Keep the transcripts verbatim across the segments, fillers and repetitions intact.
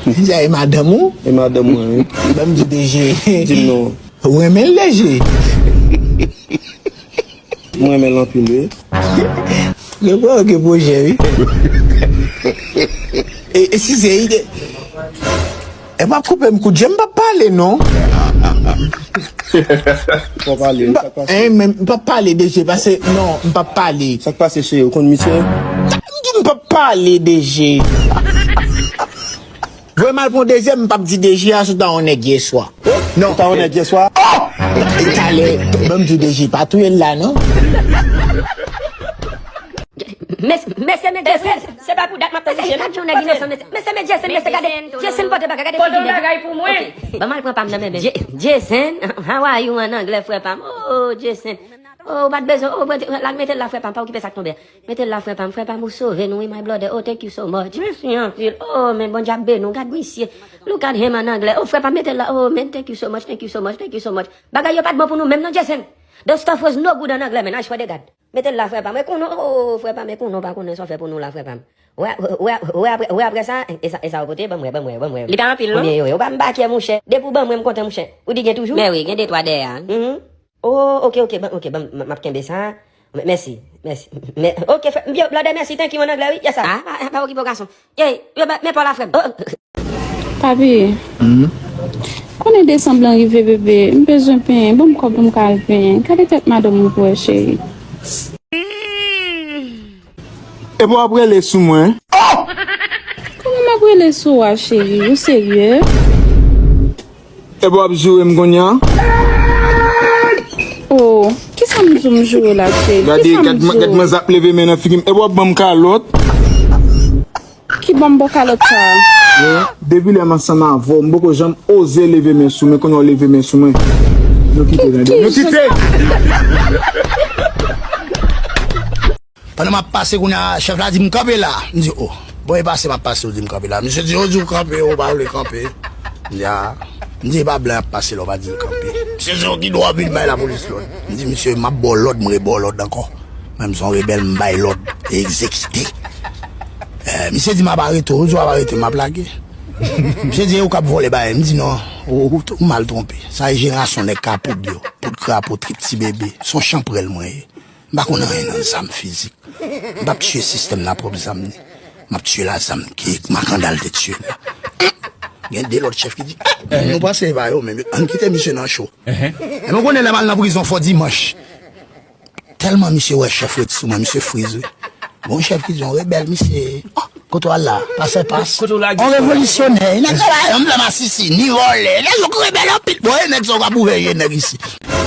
Deja e madanm ou? E madanm mwen, wi. Ban m di DG. Di m non. Ou renmen l, DG? Mwen renmen l anpil, wi. Gen pwojè, gen pwojè, wi. E, e si se ide. E pa koupe m kout je, m pa pale, non. Ou pa pale, sa k pase? Eh, men m pa pale, DG, pase, non, m pa pale. Sa k pase, cheri, ou konn misye? M di m pa pale, DG. Voye m al pran dezyèm, m p ap di DG a si w ta yon nèg yèswa. Non. Ou ta yon nèg yèswa? Oh! E talè, ban m di DG, pa touye l la, non. Mes-, mesye, men Jason, se pa pou dat m ap tann Jason. Mesye, men Jason, mesye, gade, Jason pote bagay, gade figi nèg. Ban m al pran pa m nan men, men. Jason, how are you an anglè, frè pa m? Oh, Jason. Oh, ou pa t bezwen, oh, mete l la, frè pa m, pa okipe sa k tonbe. Mete l la, frè pa m, frè pa m, ou sove nou, wi, my brother. Oh, thank you so much. Mèsi anpil. Oh, men Bondye ap beni w, gad misye. Look at him an anglè. Oh, frè pa m, mete l la. Oh, man, thank you so much, thank you so much, thank you so much. Bagay yo pa t bon pou nou menm, non, Jason. The stuff was no good an anglè, man. I swear to God. Mete l la, frè pa m. E konnen, oh, frè pa m, e konnen w pa konnen sa w fè pou nou la, frè pa m. Wè, wè, wè, wè apre, wè apre sa, e sa, e sa w pote, ban m wè, ban m wè, ban m wè. Li pa anpil, non? Kounye yo, yo ba m bakè, monchè. Depi w ban mwen, m kontan, monchè. Ou di gen toujou? Men wi, gen de twa dèyè a. Mhm. Oh, ok, ok, ban, ok, ban, m, m ap kenbe sa. M, mèsi, mèsi. Mè, ok, frè, m, yo, brother, mèsi, thank you, an anglè, wi, yes, sir. Ah, pa, pa okipe w, gason. Ey, yo, men, men pa w la, frè m. Oh. Papi, konnen desanm lan rive, bebe, m bezwen penyen, ban m kòb pou m ka al penyen. Gade tèt madanm ou pou wè, cheri. Epi w ap rele sou mwen? Kòman m ap rele sou w a, cheri? Ou serye? Epi w ap joure m kounye a? Oh, kisa m di w m joure w la, cheri? Gade, gad, gad manzè ap leve men nan figi m. Epi w ap ban m kalòt? Ki ban m bò kalòt sa a? Depi lè m ansanm avè w, m poko janm oze leve men sou mwen, kounye a w leve men sou mwen. Nou kite, tande. Nou kite! Pandan m ap pase kounye a, chèf la di m, "Kanpe la." M di, "Oh." Bon, e pase m ap pase, ou di m, "Kanpe la." Misye di, "Ou di w kanpe, ou pa vle kanpe." M di, "Ah." M di, "E pa blan y ap pase la, ou pa di l kanpe." Misye di, "Ou ki dwa vin bay lapolis lòd." M di, "Misye, m ap ba w lòd, m re ba w lòd ankò. Menm si w yon rebèl, m bay lòd e egzekite." Eh, misye di, "M ap arete w, ou di w ap arete m, m ap lage." Misye di, "E ou k ap vòlè bagay." M di, "Non, ou, ou, ou mal twonpe. Sa e jenerasyon nèg ka poud yo. Poud krapo, trip ti bebe. Se yon chanprèl mwen ye." M pa konn anyen nan zam fizik. M p ap tiye sistèm nan pwòp zam ni. M ap tiye la zam ke makandal te tiye la. Gen de lòt chèf ki di, "Nou panse e pa yo menm, ann kite misye nan cho." Ebyen, ou konnen lè m al nan prizon fò dimanch. Tèlman misye wè chèf ret sou mwen, misye friz wi. Bon, chèf ki di, "On rebèl, misye." Kote w al la? Pas fè pas. Kote w lage? On revolisyonè. Nèg sa la, yon blan masisi, ni vòlè. Nèg yo rebèl anpil. Bon, e nèg sa w ka boure, e nèg isi.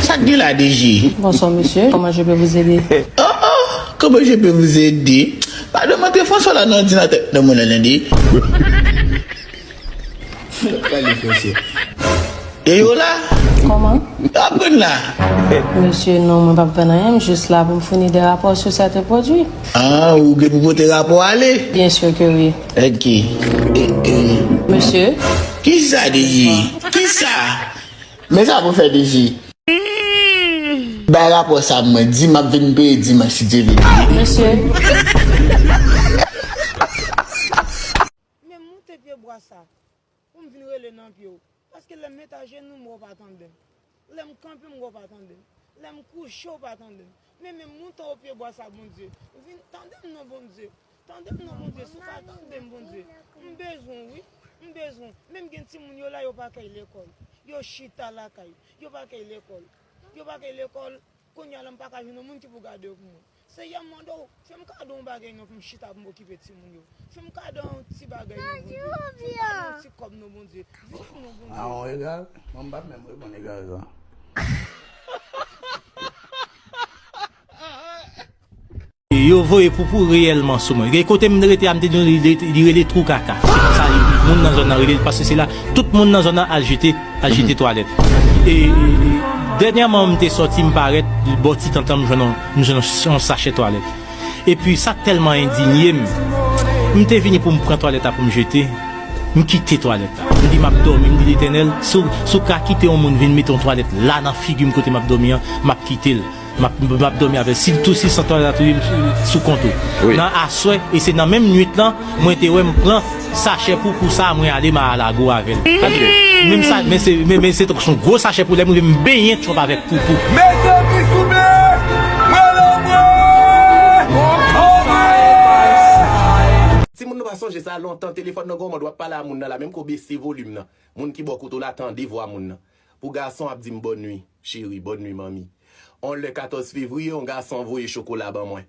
Sa k gen la, D J? Bonsoir, monsieur. Comment je peux vous aider? Oh, oh, comment je peux vous aider? Padon, mwen te François la nan òdinatè. Nan mwen nan lendi. Pale fransè. E yo la? Kòman? Yo ap vann la? Mesye, non, mwen p ap vann anyen, m jis la pou m founi de rapò sou sèten pwodui. Ah, ou gen pou pote rapò ale? Byen si ke wi. Ok. E, e. Mesye? Kisa, D J? Kisa? Men sa pou fè, D J. Bay rapò sa mwen, di m ap vin peye dimanch si Dye vle. Mesye. Men moute pye bwa sa pou m vin rele nan pye w. Paske lè m met ajenou m wè w pa tande m. Lè m kanpe m wè w pa tande m. Lè m kouche w pa tande m. Men, men moute o pye bwa sa, Bondye. Vin tande m non, Bondye. Tande m non, Bondye. Si w pa tande m, Bondye. M bezwen w wi. M bezwen w. Menm gen timoun yo la, yo pa kay lekòl. Yo chita lakay. Yo pa kay lekòl. Yo pa kay lekòl. Kounye a la, m pa ka jwenn yon moun ki pou gade yo pou mwen. Seyè, m mande w, fè m kado yon bagay non pou m chita pou m okipe timoun yo. Fè m kado yon ti bagay non, Bondye. Fè m kado yon ti kòb non, Bondye. Vini non, Bondye. Ah, on égal? Mwen m pa t menm reponn égal sa. Yo voye poupou reyèlman sou mwen. Gen kote m rete a, m te di nou li, li, li rele twou kaka. Se konsa li, moun nan zòn nan rele l, paske se la tout moun nan zòn nan al jete, al jete twalèt. E, e, e, dènyèman m te sòti, m parèt bò ti tantan, m jwenn yon, m jwenn yon, yon sachè twalèt. Epi sa tèlman endinye m, m te vini pou m pran twalèt la pou m jete, m kite twalèt la. M di m ap dòmi, m di Letènèl, si w, si w ka kite yon moun vin mete yon twalèt la nan figi m kote m ap dòmi an, m ap kite l. M ap, m ap dòmi avè l. Sitou si san twa la touye m sou, sou kont ou. Wi. Nan aswè, e se nan menm nwit lan, mwen te wè m pran sachè poupou sa, mwen ale Mar-a-Lago avè l. Menm sa, men se, men, men se tankou se yon gwo sachè pou lè m rive m benyen Trump avèk poupou. Mezanmi, souple! Mwen lòbwè! Timoun, nou pa sonje sa lontan, telefòn nan gon mòd w ap pale a moun nan la, menm ke w bese volim nan. Moun ki bò kote w la tande vwa moun nan. Pou gason ap di m bòn nwi, cheri, bòn nwi, manmi. On lè katòz fevriye, yon gason voye chokola ban mwen.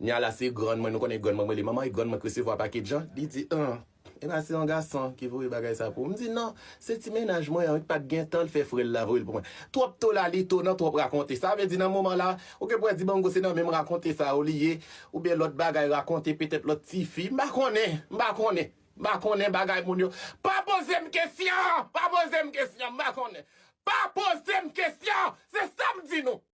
Nya la se grann mwen, nou konnen grann mwen, mwen rele manman, e grann mwen k resevwa pakèt jan, li di, an, e pa se yon gason ki voye bagay sa pou ou. M di, non, se ti mennaj mwen an, ki pa t gen tan, l fè frè l la voye l pou mwen. Twòp tolalito nan twòp rakonte. Sa vle di nan moman la, ou gen pou wè di Bango se nan menm rakonte sa yo li ye, oubyen lòt bagay rakonte, petèt lòt tifi. M pa konnen, m pa konnen. M pa konnen bagay moun yo. Pa poze m kesyon! Pa poze m kesyon! M pa konnen. Pa poze m kesyon! Se sa m di nou!